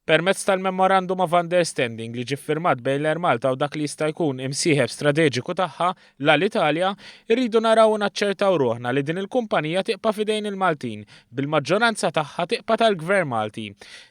Permezz tal-Memorandum of Understanding li ġie ffirmat bejn l-Air Malta u dak li jista' jkun imsieħeb strateġiku tagħha, l-Alitalia, irridu naraw u naċċertaw ruħna li din il-kumpanija tiqpa' f'idejn il-Maltin, bil-maġġoranza tagħha tiqpa' tal-Gvern Malti.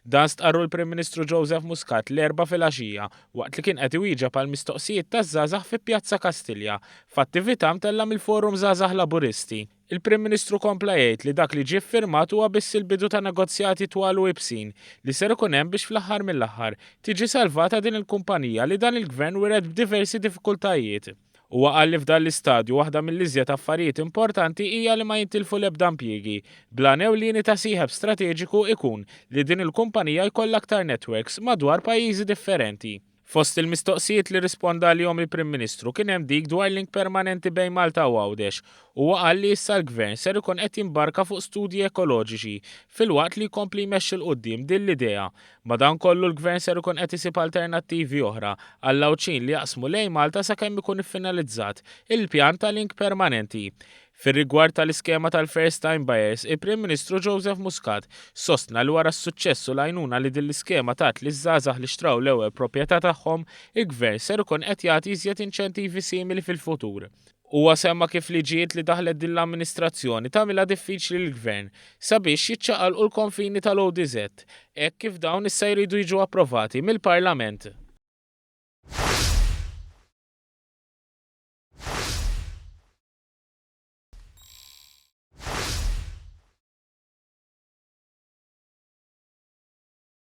Dan stqarru l-Prim Ministru Joseph Muscat l-Erbgħa filgħaxija waqt li kien qed iwieġeb għall-mistoqsijiet taż-żgħażagħ fi Pjazza Kastilja, f'attività mtellgħa mill-Forum Żgħażagħ Laburisti. Il-Prim Ministru kompla jgħid li dak li ġie ffirmat huwa biss il-bidu ta' negozjati twal u ibsin li ser ikun hemm biex fl-aħħar mill-aħħar tiġi salvata din il-kumpanija li dan il-Gvern wiret b'diversi diffikultajiet. Huwa qal li f'dan l-istadju waħda mill-iżjed affarijiet importanti hija li ma jintilfu l-ebda impjiegi, bl-għan ewlieni ta' sieħeb strateġiku ikun li din il-kumpanija jkollha aktar networks madwar pajjiżi differenti. Fost il-mistoqsijiet li rrisponda għalihom il-Prim Ministru kien hemm dik dwar link permanenti bejn Malta u Għawdex. Huwa qal li issa l-Gvern ser ikun qed jimbarka fuq studji ekoloġiċi filwaqt li jkompli jmexxi 'l quddiem din l-idea. Madankollu l-Gvern ser ikun qed isib alternattivi oħra għall-Għawdxin li jaqsmu lejn Malta sakemm ikun iffinalizzat il-pjan ta' link permanenti. Fir-rigward tal-iskema tal-First Time Buyers, il-Prim Ministru Joseph Muscat sostna li wara s-suċċess u l-għajnuna li din l-iskema tat liż-żgħażagħ li xtraw l-ewwel proprjetà tagħhom, il-Gvern ser ikun qed jagħti iżjed inċentivi simili fil-futur. Huwa semma kif liġijiet li daħlet din l-amministrazzjoni tagħmilha diffiċli lill-Gvern sabiex jiċċaqalqu l-konfini tal-ODZ, hekk kif dawn issa jridu jiġu approvati mill-Parlament.